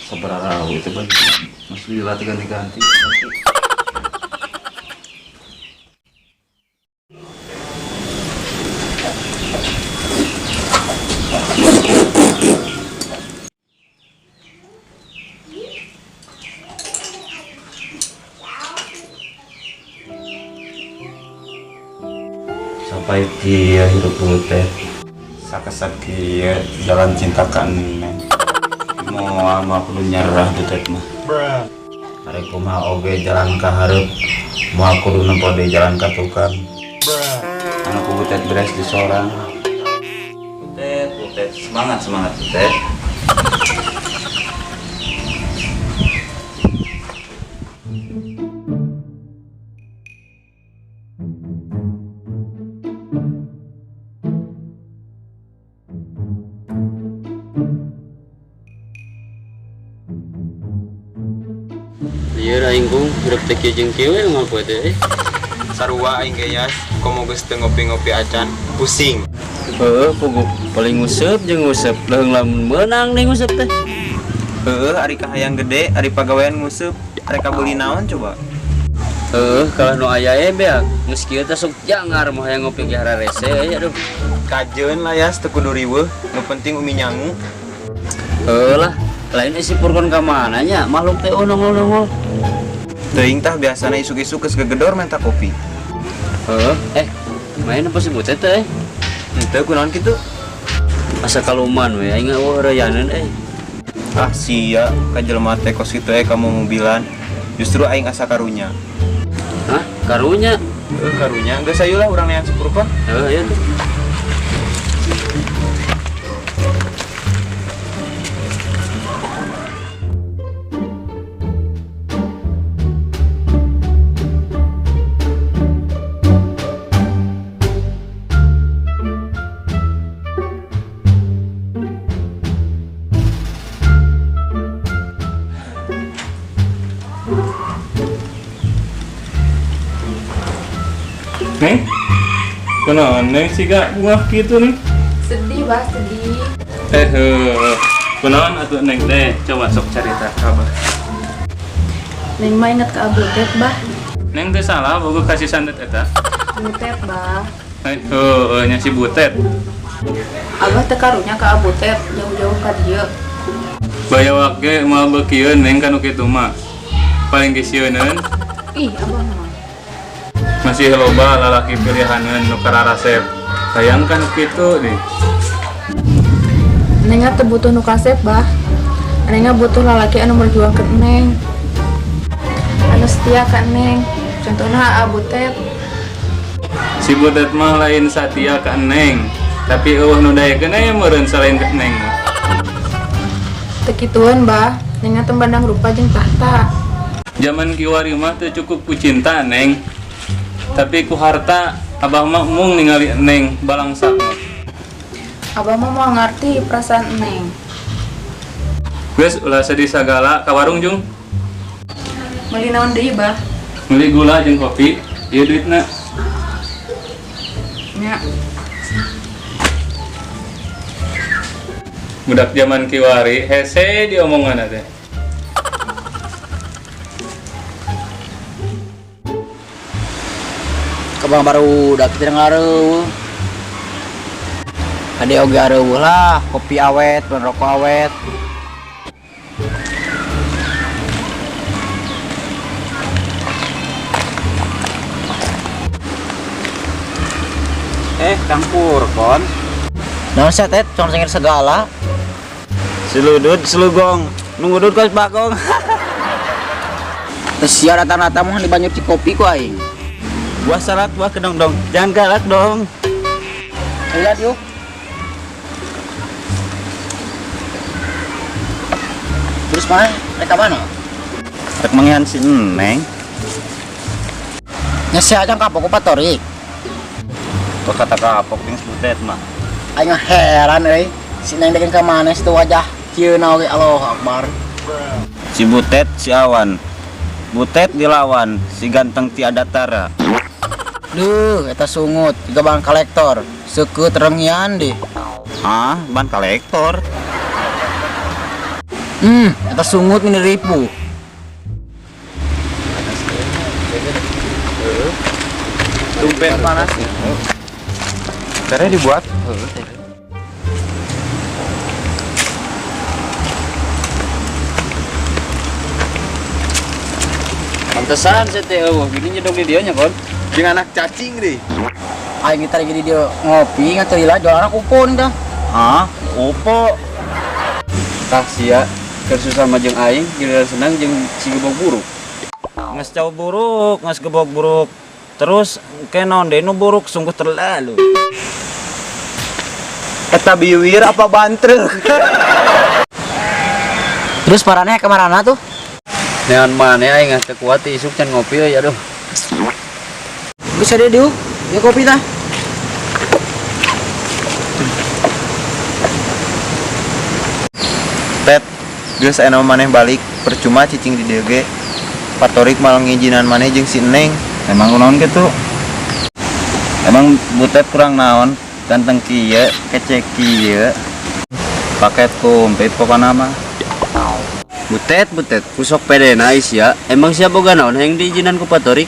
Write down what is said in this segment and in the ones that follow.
Sabaraha itu baju. Mas lila teh ganti-ganti. Sampai kia hirup teh sakesep kieu jalan cinta ka Neng. Moal mah kudu nyerah Butet mah. Arek kumaha oge jalan ka hareup moal kudu nempo deui jalan ka tukang. Anu ku Butet beres di sorang. Butet, Butet, semangat semangat Butet. Lieur aing gung hirup teh kieu jeung kieu we ngaku teh. Sarua aing ge Yas, komo geus teu ngopi-ngopi acan, pusing. Heueuh, puguh paling nguseup jeung nguseup leuheung lamun meunang nih nguseup teh. Heueuh, ari kahayang gede, ari pagawean nguseup, arek kabeuli naon coba? Heueuh, kalah nu aya e beak. Geus kieu teh sok jangar mah hayang ngopi ge hararese euy aduh. Kajeun lah Yas, teu kudu riweuh, nu penting umi nyangu. Heueuh lah, lain si Purkon ka mana nya? Makhluk teh oh nongol-nongol. Teuing tah biasana isuk-isuk geus gegedor menta kopi. Heueuh, main apa si Butet teh? Henteu kunaon kitu? Asa kaluman we aing eueuh heureyaneun euy. Ah sia, ka jelema teh kos kitu kamu mobilan. Justru aing asa karunya. Hah? Karunya? Heueuh karunya, geus ayo lah urang neangan si Purkon. Heueuh, ayo tuh. Neng, kunaon Neng siga bungah kitu nih? Sedih bah, sedih. Kunaon atuh Neng teh? Coba sok carita ka Abah. Neng mah inget ke Butet bah. Neng teh salah boga kasih santet eta. Butet bah. Heueuh nya si Butet. Abah teh karunya ka Butet jauh-jauh ka dieu. Bayawak ge moal beukieun Neng kanu kitu mah. Paling ge sieuneun. Ih, abah mah. Masih loba lalaki pilihaneun nu kararasep. Hayang kan kitu deh. Neng teu butuh nu kasep bah. Neng butuh lalaki anu merjuangkeun Neng. Anu setia ka Neng. Contohna A Butet. Si Butet mah lain satia ka Neng, tapi eueuh nu daekeun aya meureun salain ka Neng mah. Teu kitueun bah. Neng teu mandang rupa jeung tahta. Zaman kiwari mah teu cukup ku cinta Neng. Tapi ku harta abah mah mung ningali Neng balangsak mah. Abah mah moal ngarti perasaan Neng. Geus ulah sedih sagala ka warung jung. Meuli naon deui bah? Meuli gula jeung kopi, ieu duitna. Nya. Budak zaman kiwari hese diomongan teh. Kabang baru udah kita ngaruh. Ade oge areueuh lah, kopi awet, dan rokok awet. Kang Purkon. Naon sia teh, cong sengir segala. Siludut, silugong, nunggu dud kos bagong. Teu sia rata-rata mah dibanjur ci kopi ku aing. Buah salad, buah kedong dong. Jangan galak dong. Lihat yuk. Terus mana? Mereka mana? Rek mangihan si Neng. Nya sia aja kapok ku patorik. Kok kata kapok ting Butet mah. Aing heran euy. Si Neng dekeun ka mana situ wajah kieu na oge Allahu Akbar. Si Butet si Awan. Butet dilawan, si ganteng tiada tara. Duh, eta sungut, juga ban kolektor. Seukeut rengian deh. Ah, ban kolektor. Eta sungut mini ripuh. Tumben panas. Tereh dibuat. Pantesan saya teh eueuh gini nyedok di dieu nya kon. Jeung anak cacing deh. Aing kita lagi di dia ngopi ngan teu lila jualan kupon dah. Hah? Upo. Tah sia keur susah mah jeung aing, giliran senang jeung si gebog buruk. Nges jauh buruk, nges gebok buruk. Terus ke naon deui nu buruk sungguh terlalu. Eta biwir apa bantrek? Terus parane kamarana tuh? Nean maneh aing teu kuat isuk can ngopi euy aduh. Bisa dia diuk, ya kopi tah. Tet, geus aya maneh balik, percuma cicing di dieu ge. Patorik malah ngijinan maneh jeung si Neng. Emang kunaon kitu? Emang butet kurang naon? Ganteng kieu, kece kieu. Paket komplit pokona mah. Butet butet kusok pede na sia. Emang sia boga naon hayang diizinan ku Patorik?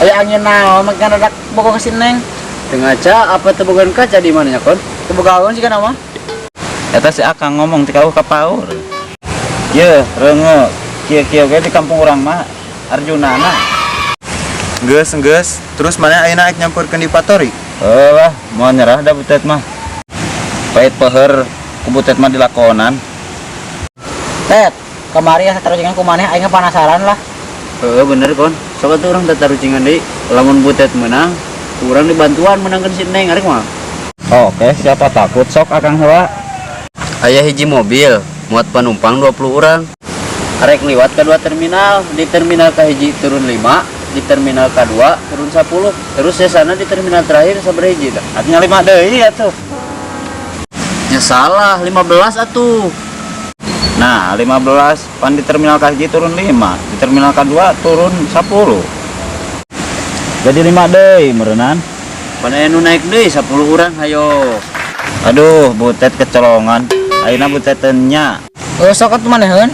Aya angin naon makan rada bogo ka si Neng. Teu ngaca apa teu bogaan kaca di mana nya kon? Teu bogaeun sih kan mah. Eta si Akang ngomong ti kauh ka paur. Ye, reunge kieu-kieu ge di kampung urang mah Arjunana. Geus geus, terus maneh ayeuna aek nyamperkeun di Patorik? Heuh lah, moal nyerah da butet mah. Pahit peher ku butet mah dilakonan. Tet, kamari asa tarucingan ku maneh aing penasaran lah. Heeh bener kon. Sok atuh urang tatarucingan deui. Lamun butet menang, urang dibantuan menangkeun si Neng arek mah. Oke, siapa takut sok Akang heula. Aya hiji mobil muat penumpang 20 orang. Arek liwat ke dua terminal, di terminal kahiji turun 5, di terminal kedua turun 10. Terus sana di terminal terakhir sabaraha hiji dah. Artinya 5 deui atuh. Ya salah, 15 atuh. Nah, 15 pan di terminal kahiji turun 5, di terminal kedua turun 10. Jadi 5 deui meureunnan. Pan aya nu naik deui 10 orang hayo. Aduh, butet kecolongan. Ayeuna butet teu nya. Oh, sok atuh maneheun.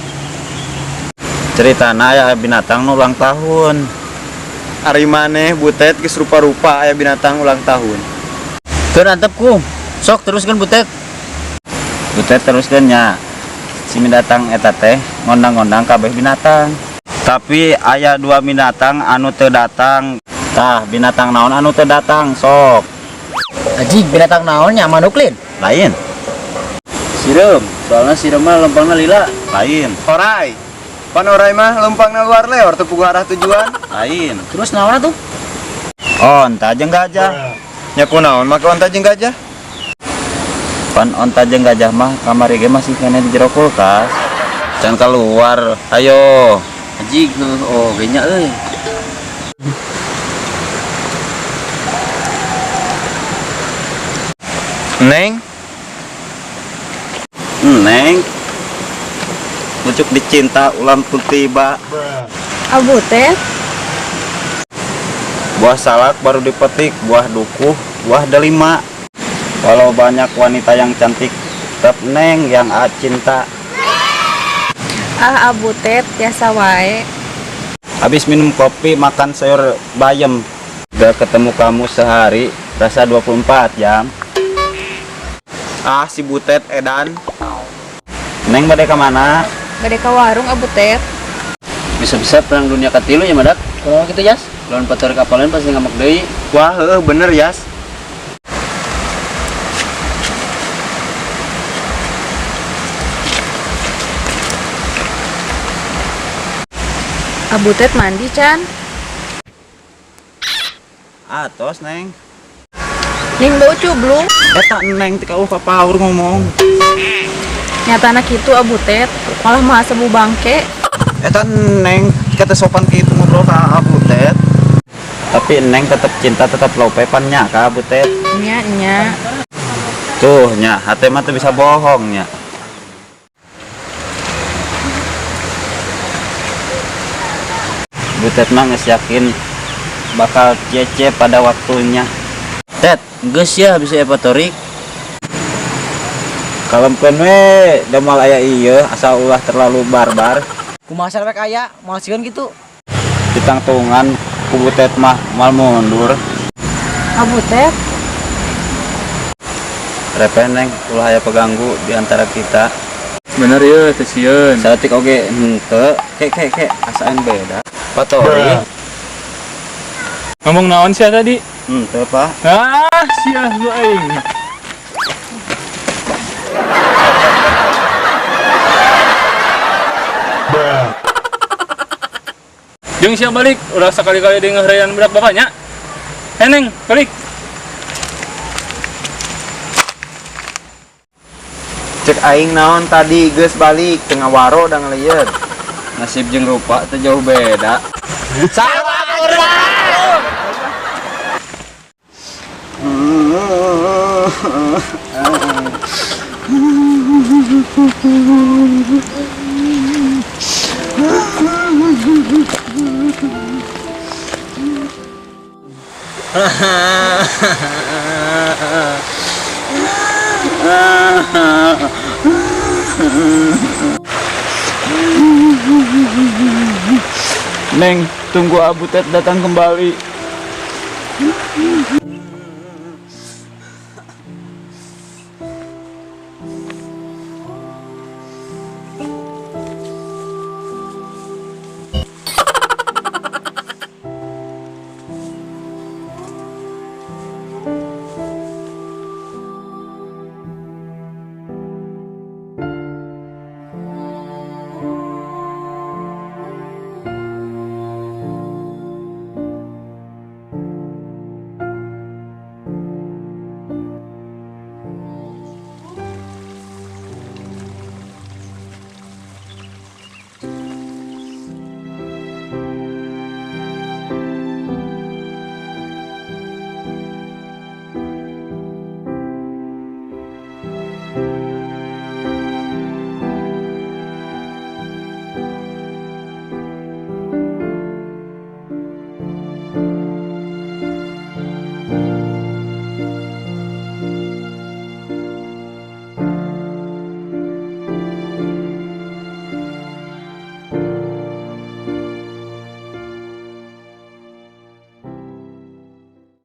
Ceritana aya binatang nu ulang tahun. Ari maneh butet geus rupa-rupa aya binatang ulang tahun. Keun antep ku. Sok teruskeun butet. Butet teruskeun nya. Si binatang eta teh ngondang-ngondang kabeh binatang. Tapi aya dua binatang anu teu datang. Tah, binatang naon anu teu datang sok? Anjing binatang naon nya manuklin. Lain, Sireum, soalnya sireum mah lempangna lila. lain, Orai. Pan orai mah lempangna luar leor teu puguh arah tujuan. lain. Terus naon atuh? Onta jeung gajah. Nya kunaon make onta jeung gajah? Pan onta jeung gajah mah kamari ge masih keneh di jero kulkas. Can keluar, ayo. Anjing heuh oh ge nya euy. Neng, Neng. Pucuk dicinta ulam pun tiba. Abutet, Buah salak baru dipetik, buah dukuh, buah delima. Walau banyak wanita yang cantik, tetap Neng yang a cinta. ah abutet biasa wae. Habis minum kopi, makan sayur bayam. Udah ketemu kamu sehari, rasa 24 jam. Ah si butet edan. Neng bade ka mana? Bade ka warung abutet. Bisa-bisa perang dunia katilu ya madak. Kunaon kitu Jas? Lawan Patorik apaleun pasti ngamak deui. Wah, heueuh bener Yas. Abutet mandi can. Atos, Neng. Ning bau cublung. Eta Neng teu kauh ka paur ngomong. Nyatana kitu abutet, malah mah sebu bangke. Eta Neng kata sopan kitu ngobrol ka Abutet. Tapi Neng tetep cinta tetep lope pan nya ka Abutet. Nya nya. Tuh nya, hate mah teu bisa bohong nya. Butet mah geus yakin bakal cece pada waktunya. Tet, geus ya bisa Patorik. Kalemkeun we da moal aya ieu asal ulah terlalu barbar. Kumaha rek aya, moal sieun kitu. Ditangtungan ku Butet mah moal mundur. Abutet, Repeh, Neng, ulah aya peganggu di antara kita. Bener ya, teu sieun. Saeutik oge henteu, ke ke ke asaan beda. Patori. Ngomong naon sia tadi? Henteu, Pak. Ah, sia lu aing. Jeung sia balik, ulah sakali-kali deui ngaheureyan budak bapaknya. Eh, Neng, balik. Cek aing naon tadi geus balik teu ngawaro da ngelieur. Nasib jeung rupa teu jauh beda. Neng, tunggu Abutet datang kembali.